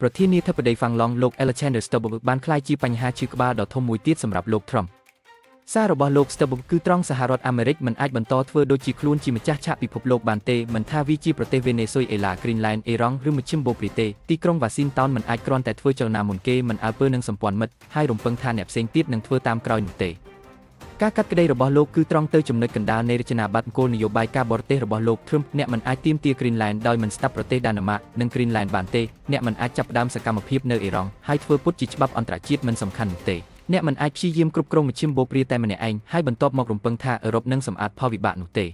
ប្រធានាធិបតីហ្វាំងឡង់លោក Alexander Stubb បានក្លាយជាបញ្ហាឈឺក្បាលដ៏ធំមួយទៀតសម្រាប់លោក Trump។ សាររបស់លោក Stubb គឺត្រង់សហរដ្ឋអាមេរិកមិនអាចបន្តធ្វើដូចជាខ្លួនជាម្ចាស់ឆាកពិភពលោកបានទេមិនថាវាជាប្រទេសវេណេស៊ុយអេឡាគ្រីនឡែនអ៊ីរ៉ង់ឬមជ្ឈិមបូព៌ាទេ។ទីក្រុងវ៉ាស៊ីនតោនមិនអាចគ្រាន់តែធ្វើចលនាមុនគេមិនអើពើនឹងសម្ព័ន្ធមិត្តហើយរំពឹងថាអ្នកផ្សេងទៀតនឹងធ្វើតាមក្រោយនោះទេ។ការកាត់ក្តីរបស់លោកគឺត្រង់ទៅចំណុចកណ្ដាលនៃរចនាប័ទ្មគោលនយោបាយការបរទេសរបស់លោក Trump។ អ្នកមិនអាចទាមទារគ្រីនឡែនដោយមិនស្ដាប់ប្រទេសដាណឺម៉ាកនិងគ្រីនឡែនបានទេអ្នកមិនអាចចាប់ផ្ដើមសកម្មភាពនៅអ៊ីរ៉ង់ហើយធ្វើពុតជាច្បាប់អន្តរជាតិមិនសំខាន់នោះទេអ្នកមិនអាចព្យាយាមគ្រប់គ្រងមជ្ឈិមបូព៌ាតែម្នាក់ឯងហើយបន្ទាប់មករំពឹងថាអឺរ៉ុបនឹងសម្អាតផលវិបាកនោះទេ។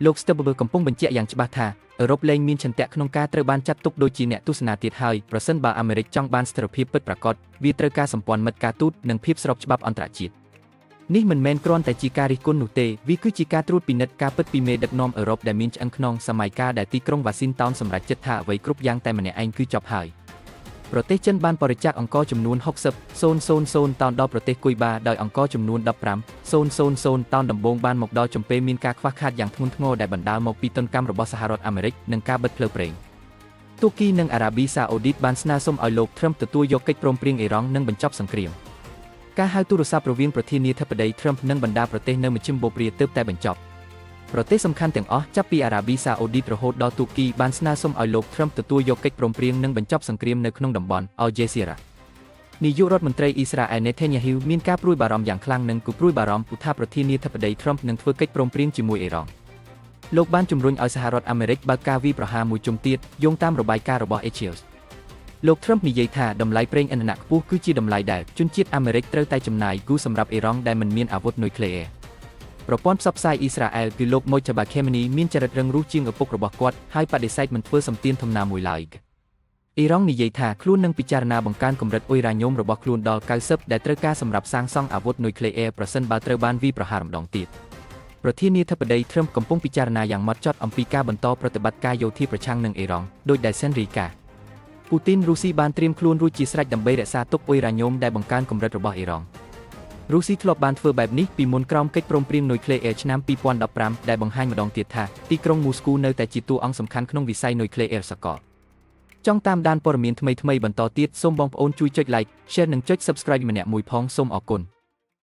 លោក Stubb កំពុងបញ្ជាក់យ៉ាងច្បាស់ថាអឺរ៉ុបលែងមានឆន្ទៈក្នុងការត្រូវបានចាត់ទុកដូចជាអ្នកទស្សនាទៀតហើយប្រសិនបើអាមេរិកចង់បានស្ថិរភាពពិតប្រាកដវាត្រូវការសម្ព័ន្ធមិត្តការទូតនិងភាពស្របច្បាប់អន្តរជាតិនេះមិនមែនគ្រាន់តែជាការរិះគន់នោះទេវាគឺជាការត្រួតពិនិត្យការពិតពីមេដឹកនាំអឺរ៉ុបដែលមានឆ្អឹងខ្នងសម័យកាលដែលទីក្រុងវ៉ាស៊ីនតោនសម្រេចចិត្តថាអ្វីគ្រប់យ៉ាងតែម្នាក់ឯងគឺចប់ហើយប្រទេសចិនបានបរិច្ចាគអង្ករចំនួន60,000តោនដល់ប្រទេសគុយបាដោយអង្ករចំនួន15,000តោនដំបូងបានមកដល់ចំពេលមានការខ្វះខាតយ៉ាងធ្ងន់ធ្ងរដែលបណ្ដាលមកពីទណ្ឌកម្មរបស់សហរដ្ឋអាមេរិកនិងការបិទផ្លូវប្រេងទូគីនិងអារ៉ាប៊ីសាអូឌីតបានស្នើសុំឲ្យលោកទ្រឹមទទួលយកកិច្ចព្រមព្រៀងអ៊ីរ៉ង់និងបញ្ចប់សង្គ្រាមការហៅទូរស័ព្ទរវាងប្រធានាធិបតីទ្រឹមនិងបណ្ដាប្រទេសនៅមជ្ឈិមបូព៌ាទើបតែបញ្ចប់ប្រទេសសំខាន់ទាំងអស់ចាប់ពីអារ៉ាប៊ីសាអូឌីតរហូតដល់ទូគីបានស្នើសុំឲ្យលោកទ្រឹមទទួលយកកិច្ចព្រមព្រៀងនិងបញ្ចប់សង្គ្រាមនៅក្នុងតំបន់អល់ជេស៊ីរ៉ានាយករដ្ឋមន្ត្រីអ៊ីស្រាអែលនេថេញយ៉ាហ៊ូមានការព្រួយបារម្ភយ៉ាងខ្លាំងនិងគូព្រួយបារម្ភថាប្រធានាធិបតីទ្រឹមនឹងធ្វើកិច្ចព្រមព្រៀងជាមួយអ៊ីរ៉ង់លោកបានជំរុញឲ្យសហរដ្ឋអាមេរិកបើកការវាយប្រហារមួយជុំទៀតយោងតាមរបាយការណ៍របស់ Axios។ លោក Trump និយាយថាតម្លៃប្រេងឥន្ធនៈខ្ពស់គឺជាតម្លៃដែលជនជាតិអាមេរិកត្រូវតែចំណាយគូសម្រាប់អ៊ីរ៉ង់ដែលមិនមានអាវុធនុយក្លេអ៊ែរប្រព័ន្ធផ្សព្វផ្សាយអ៊ីស្រាអែលគឺលោក Mojtaba Khamenei មានចរិតរឹងរូសជាងឪពុករបស់គាត់ហើយបដិសេធមិនធ្វើសម្ទានធំណាមួយឡើយអ៊ីរ៉ង់និយាយថាខ្លួននឹងពិចារណាបង្កើនកម្រិតអ៊ុយរ៉ាញ៉ូមរបស់ខ្លួនដល់90ដែលត្រូវការសម្រាប់សាងសង់អាវុធនុយក្លេអ៊ែរប្រសិនបើត្រូវបានវាយប្រហារម្ដងទៀតប្រធានាធិបតី Trump កំពុងពិចារណាយ៉ាងម៉ត់ចត់អំពីការបន្តប្រតិបត្តិការយោធាប្រឆាំងនឹងអ៊ីរ៉ង់ដោយដែលសេនរីកាពូទីនរុស្ស៊ីបានត្រៀមខ្លួនរួចជាស្រេចដើម្បីរក្សាទុកអ៊ុយរ៉ាញ៉ូមដែលបង្កើនកម្រិតរបស់អ៊ីរ៉ង់រុស្ស៊ីធ្លាប់បានធ្វើបែបនេះពីមុនក្រោមកិច្ចព្រមព្រៀងនុយក្លេអ៊ែរឆ្នាំ2015ដែលបង្ហាញម្ដងទៀតថាទីក្រុងមូស្គូនៅតែជាតួអង្គសំខាន់ក្នុងវិស័យនុយក្លេអ៊ែរសកលចង់តាមដានព័ត៌មានថ្មីៗបន្តទៀតសូមបងប្អូនជួយចុច Like, Share និងចុច Subscribe ម្នាក់មួយផងសូមអរគុណ។